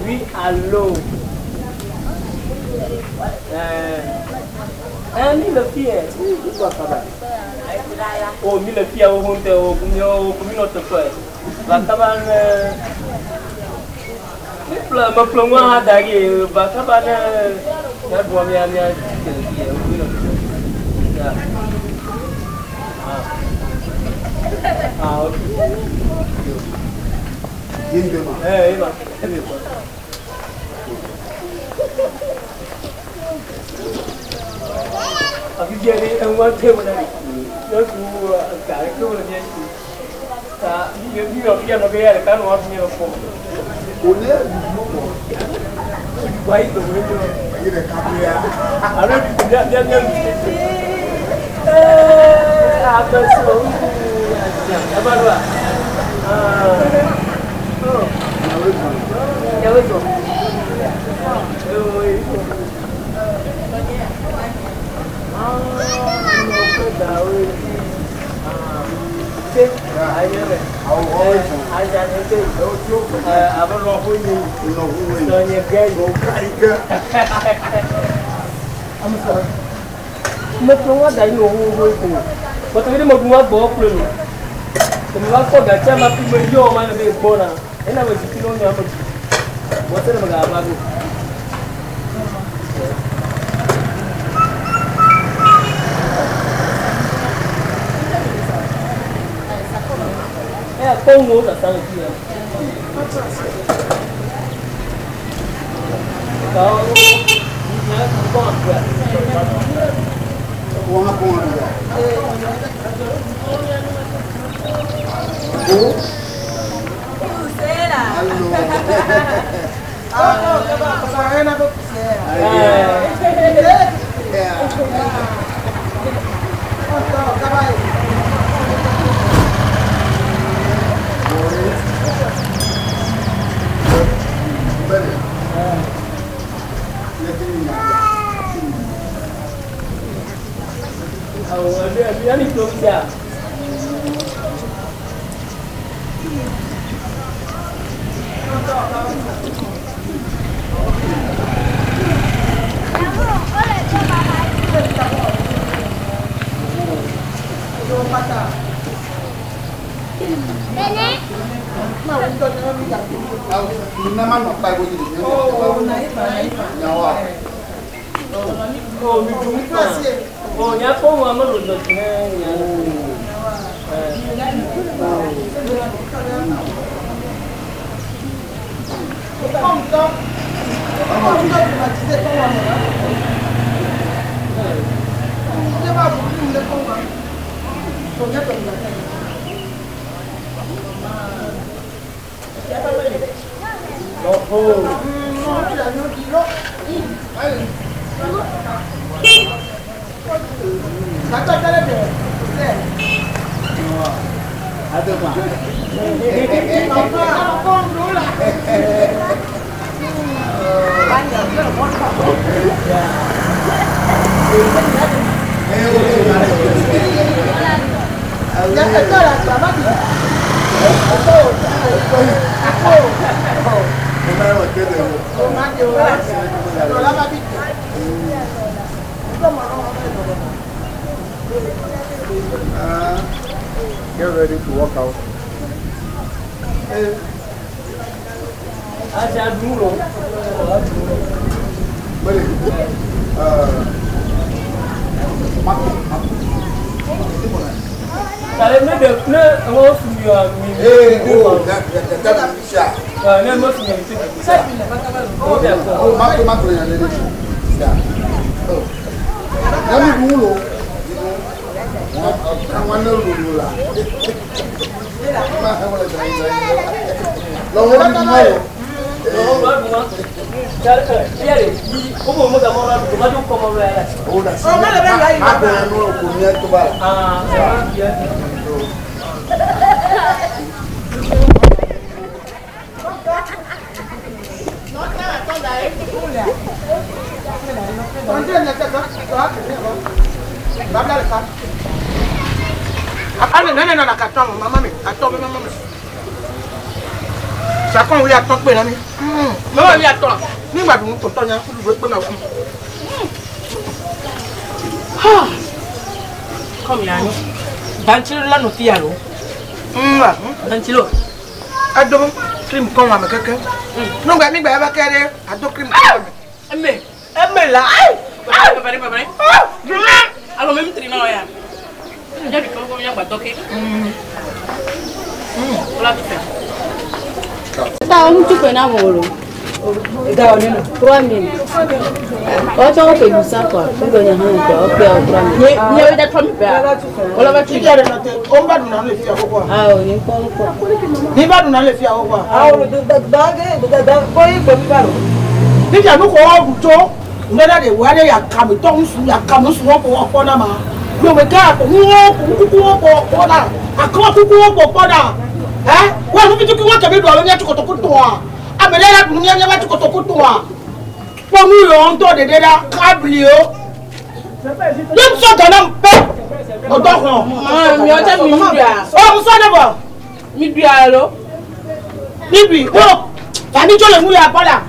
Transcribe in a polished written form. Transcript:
Oui, allô. Mi le fie. Oh, mi le fie wo hunte wo mi wo mi no te fe. Va kaba ne. Mi ple me ple nwa da gi va kaba ne. Ya do mi mi te le fie wo mi no te. Ya. Ah. Ah, ok. Eh, ma. Àfi bí ẹni ẹ̀wọ̀n tẹ́ wọn náà yóò tún gàrí kí wọ́n lè ṣe ta bí wọ́n fi ẹnu bẹ́yà rẹ̀ kánú wọn fi yẹn fọ́. Wáyé gbogbo ẹjọ́. Àlọ́ ìdìbò bí bí bí bí. Ẹ̀ẹ́ àbẹ̀sọ̀ àti àbálùwà. Ìyàwó sọ. Kóńgò tàtà lè fi hàn. Get ready to walk out. Chacun oui attend que l'ami. Maman oui attend. Ni ma dun tonton nya ku du pe na ku. Ah. Comme ya ni. Dantilo la no ti alo. Dantilo. Ado cream kon wa me keke. No gba mi gba ba kere ado cream kon. Eme. Eme la. Ai. Papa papa. Alors même trina ya. Ya bi ko ya gba toke. Voilà tout fait. Ta on tu peux na moro. 3000. O to ko pe ça quoi. Ko nya han ko o pe o 3000. Ni ni da 3000 pe. O la ba tu. O ba dun na le fi akoko. Ah o ni ko ko. Ni ba dun na le fi akoko. Ah o da da da da ko yi ko mi ba ro. Ni ja nu ko o to. Nda de wa de ya ka mi to nsu ya ka mi su wo ko ko na ma. Yo me ka ko wo ko ku wo ko ko na. Akọ ku ku wo ko ko na. Eh? Wa nu bitu ki wo ke mi do lo nya tukoto ku to a. Amele la dun nya nya tukoto ku to a. Po nu yo nto de de da kabli o. Dem so gana mpe. O do ko. Ah mi o te mi dua. O mu so de bo. Mi dua lo. Nibi o. Tani jo le mu ya bola.